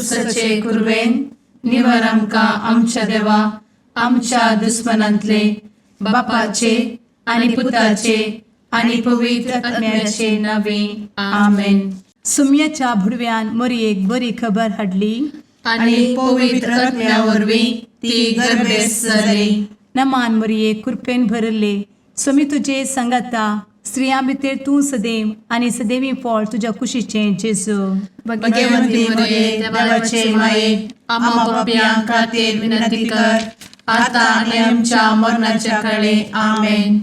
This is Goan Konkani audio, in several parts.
कुर्साचे कुरवेन निवर आमकां आमच्या देवा आमच्या दुस्मनांतले बापाचे आनी पुताचे आनी पवित्र आत्म्याचे नावे. आमेन. सुम्याच्या भुडव्यान मोरयेक बरी खबर हाडली. आनी पवित्र आत्म्या वरवीं ती गर्भेस्त जाली. नमान मोरये, कृपेन भरले, स्वामी तुजे सांगाता, स्त्रियां भितर तूं सदैव आनी सदैवी फळ तुज्या कुशीचें जेजू. भगवंती मरिये, देवाचे माये, आम्हा पापयां खातीर विनंती कर, आता आनी आमच्या मरणाच्या काळी. आमेन.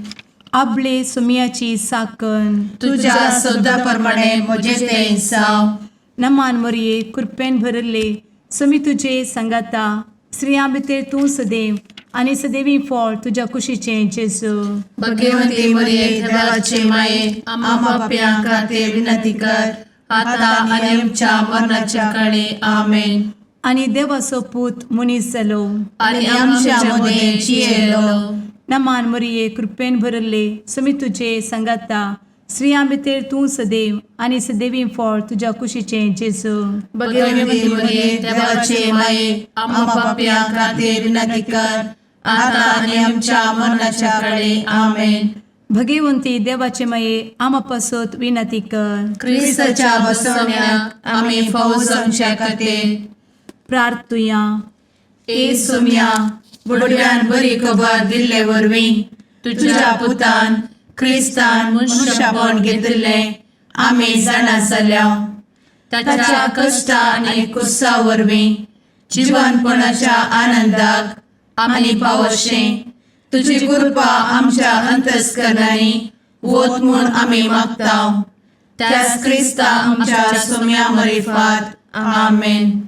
आबले सुम्याची साकन. तुझ्या शब्दा प्रमाणे म्हजे ते जावं. नमान मोरये, कृपेन भरले, स्वामी तुजे सांगाता, स्त्रियां भितर तूं सदैव आनी सदैवी फळ तुज्या कुशीचें जेजू. भगवंती मरिये, देवाचे माये, आम्हा पापयां खातीर विनंती कर, आता आनी आमच्या मरणाच्या काळी. आमेन. आनी देवाचो पूत मनीस जालो आनी आमच्या मदें जियेलो. नमान मोरये, कृपेन भरले, स्वामी तुजे सांगाता, स्त्रियां भितर तूं सदैव आनी सदैवी फळ तुज्या कुशीचें जेजू. भगवंती मरिये, देवाचे माये, आम्हा पापयां खातीर विनंती कर, आता आनी आमच्या मरणाच्या काळी. आमेन. भगवंती देवाचे माये, आमा पासत विनंती कर. क्रिस्ताच्या बसवण्याक आमी फावो जावच्या खातीर प्रार्थुया. ए सोम्या, बुडव्यान बरी खबर दिल्ले वरवीं तुझ्या पुतान क्रिस्तान मनुष्यपण घेतिल्लें आमी जाणा जाल्या. ताच्या कश्टा आनी कुर्सा वरवीं जिवनपणाच्या आनंदाक आमी पावशें तुजी कृपा आमच्या अंतस्करणांनी वत म्हूण आमी मागता, त्याच क्रिस्ता आमच्या सोम्या मरिफात. आमेन.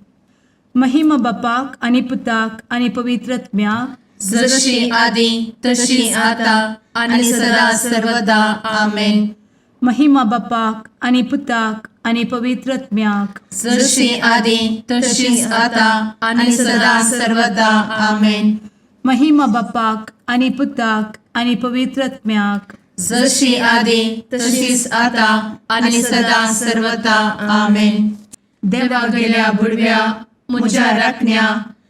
महिमा बापाक आनी पुताक आनी पवित्र आत्म्याक. जशी आदी तशी आता आणि सदा सर्वदा. आमेन. महिमा बापाक आनी पुताक आनी पवित्र आत्म्याक. जशी आदी तशीच आता आणि सदा सर्वदा. आमेन. महिमा बापाक आनी पुताक आनी पवित्र आत्म्याक. जशी आदी तशीच आता आणि सदा सर्वदा. आमेन. देवा गेल्या बुडव्या म्हज्या राखण्या,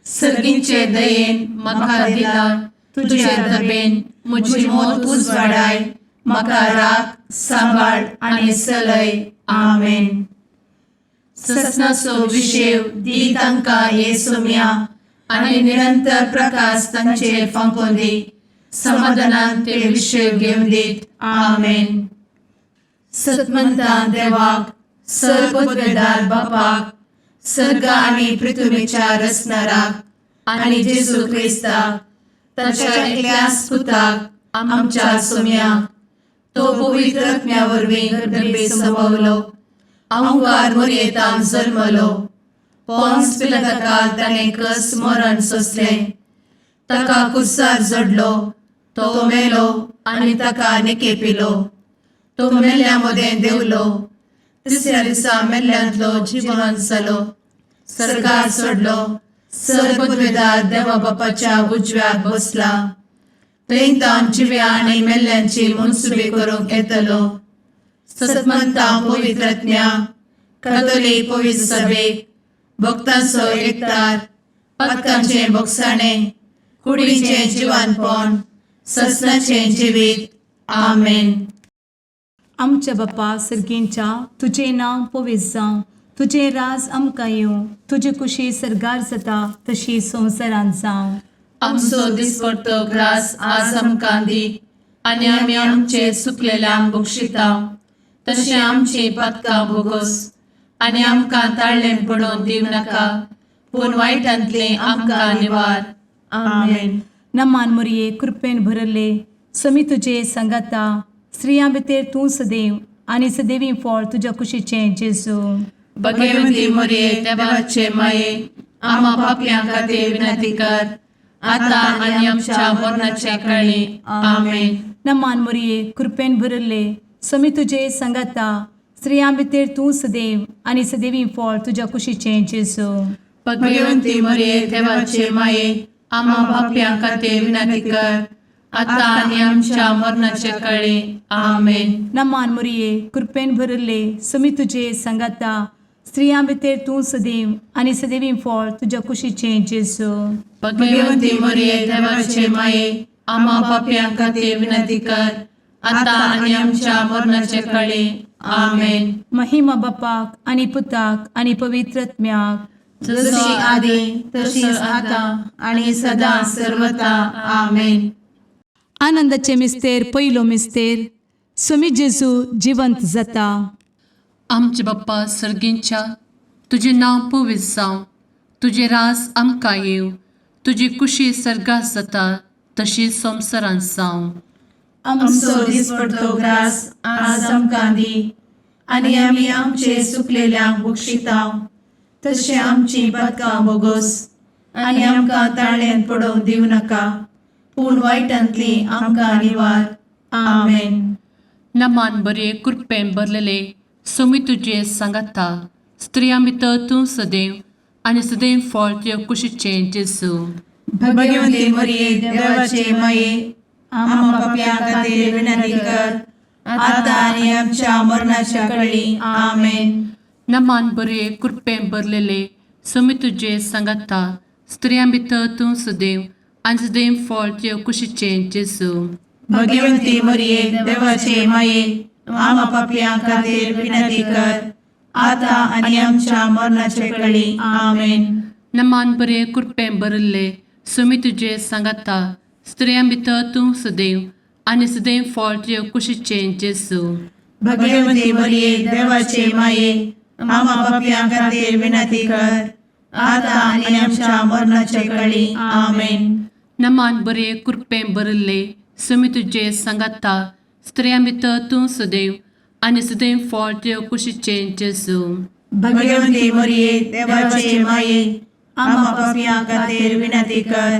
सर्गींचे दयेन म्हाका दिला तुझे दबेन म्हजी मोत उजवाडाय, म्हाका राख, सांबाळ आनी चलय. आमेन. ससनाचो विशेव दी तांकां हे सोम्या आनी निरंतर प्रकाश तांचेर फांकोवन दी, समाधानान ते विशेव घेवन दीत. आमेन. सतमंतान देवाक, सर्वपदवेदार बापाक, सर्ग आनी पृथ्वीच्या रचणाराक आनी जेजू क्रिस्ताक ताच्या एकल्याच पुताक आमच्या सोम्याक, तो पवित्र आत्म्या वरवीं गर्भे संभवलो, अंकार मोरयेतान जल्मलो, पोन्स पिलाताकाल ताणें कस मरण सोंसलें, ताका कुर्सार जडलो, तो मेलो आनी ताका निकेपिलो, तो मेल्ल्या मदें देंवलो, तिसऱ्या दिसा मेल्ल्यांतलो जिवन जालो, सर्गार चडलो, सर्वपदवेदार देवा बापाच्या उजव्याक बसला, थंय तावन जिव्या आनी मेल्ल्यांची मनसुबी करूंक येतलो. सतमंता पवित्रज्ञा कथोलीक पवित्र सभेक, भक्तांचो एकतार, पातकांचें भोगसाणें, कुडीचें जिवानपण, ससनाचें जिवीत. आमेन. आमच्या बापा सर्गींच्या, तुजें नांव पवित्र जावं, तुजें राज आमकां येवं, तुजी कुशी सर्गार जाता तशी संवसारांत जावं. आमचो दिसपडतो ग्रास आज आमकां दी आनी आमी आमचे चुकलेल्यांक बक्षिता तशें आमची पातकां भोगोस आनी आमकां ताळ्ळें पडोवन दिवं नाका, पूण वायटांतलें आमकां निवार. आमेन. नमान मोरये, कृपेन भरले, समी तुजे सांगाता, स्त्रियां भितर तूं सदैव आनी सदैवी फळ तुज्या कुशीचें जेजू. भगवंती मोरये, देवाचे माये, आम्हा पापयां खातीर विनंती कर, आता आनी आमच्या मरणाच्या काळी. आमेन. नमान मोरये, कृपेन भरले, समी तुजे सांगाता, स्त्रियां भितर तूं सदैव आनी सदैवी फळ तुज्या कुशीचें जेजू. भगवंती मोरये, देवाचे माये, आम्हा पापयां खातीर विनंती कर, आता आनी आमच्या मरणाच्या काळी. आमेन. नमान मोरये, कृपेन भरले, समी तुजे सांगाता, स्त्रियां भितर तूं सदैव आनी सदैवी फळ तुज्या कुशीचें जेजू. भगवती मरिये, देवाचे माये, आम्हा पापयां खातीर विनंती कर, आता आनी आमच्या मरणाचे कळी. आमेन. महिमा बापाक आनी पुताक आनी पवित्र आत्म्याक. जशी आदी तशीच आता आणि सदा सर्वता. आमेन. आनंदाचे मिस्तेर, पयलो मिस्तेर, स्वामी जेजू जिवंत जाता. आमचे बाप्पा सर्गींच्या, तुजें नांव पवित्र जावं, तुजें रास आमकां येवं, तुजी कुशी सर्गात जाता तशी संवसारांत जावं. आमचो दिसपडतो ग्रास आज आमकां दी आनी आमी आमचे सुकलेल्यांक बक्षितांव तशें आमची पदकां बोगोस आनी आमकां ताळ्यान पडोवंक दिवं नाका, पूण वायटांतली आमकां निवार. आमेन. नमान बरे, कृपेन भरलेले, सोमी तुजे सांगाता, स्त्रियां भितर तूं सदैव आनी सदैव फळ तुजे कुशीचें जेजू. भगवंती मरिये, देवाचे माये, आम्हा पापयां खातीर विनंती कर, आता आनी आमच्या मरणाच्या कळी. आमेन. नमान बरे, कृपेन भरलेले, सोमी तुजे सांगाता, स्त्रियां भितर तूं सदैव आनी सदैव फळ तुजे कुशीचें जेजू. भगवंती मरिये, देवाचे माये, आम्हा पापयां खातीर विनंती कर, आता आनी आमच्या मरणाचे कळी. आमेन. नमान बरे, कृपेन भरिल्ले, सोमी तुजे सांगाता, स्त्रियां भितर तूं सदैव आनी सदैव फळ तुजे कुशीचें जेजू. भगवंती मरिये, देवाचे माये, आम्हा पापयां खातीर विनंती कर, आता आनी आमच्या मरणाचे कळी. आमेन. नमान बरे, कृपेन भरिल्ले, सोमी तुजे सांगाता, स्त्रियां भितर तूं सदैव आनी सदैव फळ तुजे कुशीचें जेजू. भगवंती मरिये, देवाचे माये, आम्हा पापयां खातीर विनंती कर,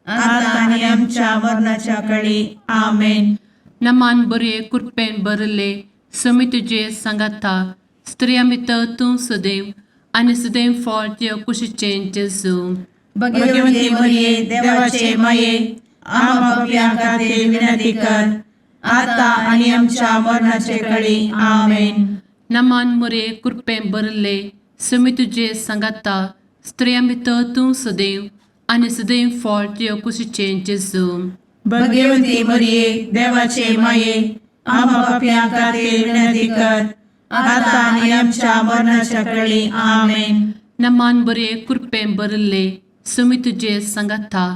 आता आनी आमच्या मरणाच्या कळी. आमेन. नमान बरे, कृपेन भरिल्ले, सोमी तुजे सांगाता, स्त्रियां भितर तूं सदैव आनी सदैव फळ तुजे कुशीचें जेजू. भगवंती मरिये, देवाचे माये, आम्हा पापयां खातीर विनंती कर, आता आनी आमच्या मरणाचे कळी. आमेन. नमान मुरे, कृपेन भरिल्ले, सोमी तुजे सांगाता, स्त्रियां भितर तूं सदैव आनी सदैव फळ तुजे कुशीचें जेजू. भगवंती मरिये, देवाचे माये, आम्हा पापयां खातीर विनंती कर, आता आनी आमच्या मरणाच्या कळी. आमेन. नमान बरे, कृपेन भरिल्ले, सोमी तुजे सांगाता,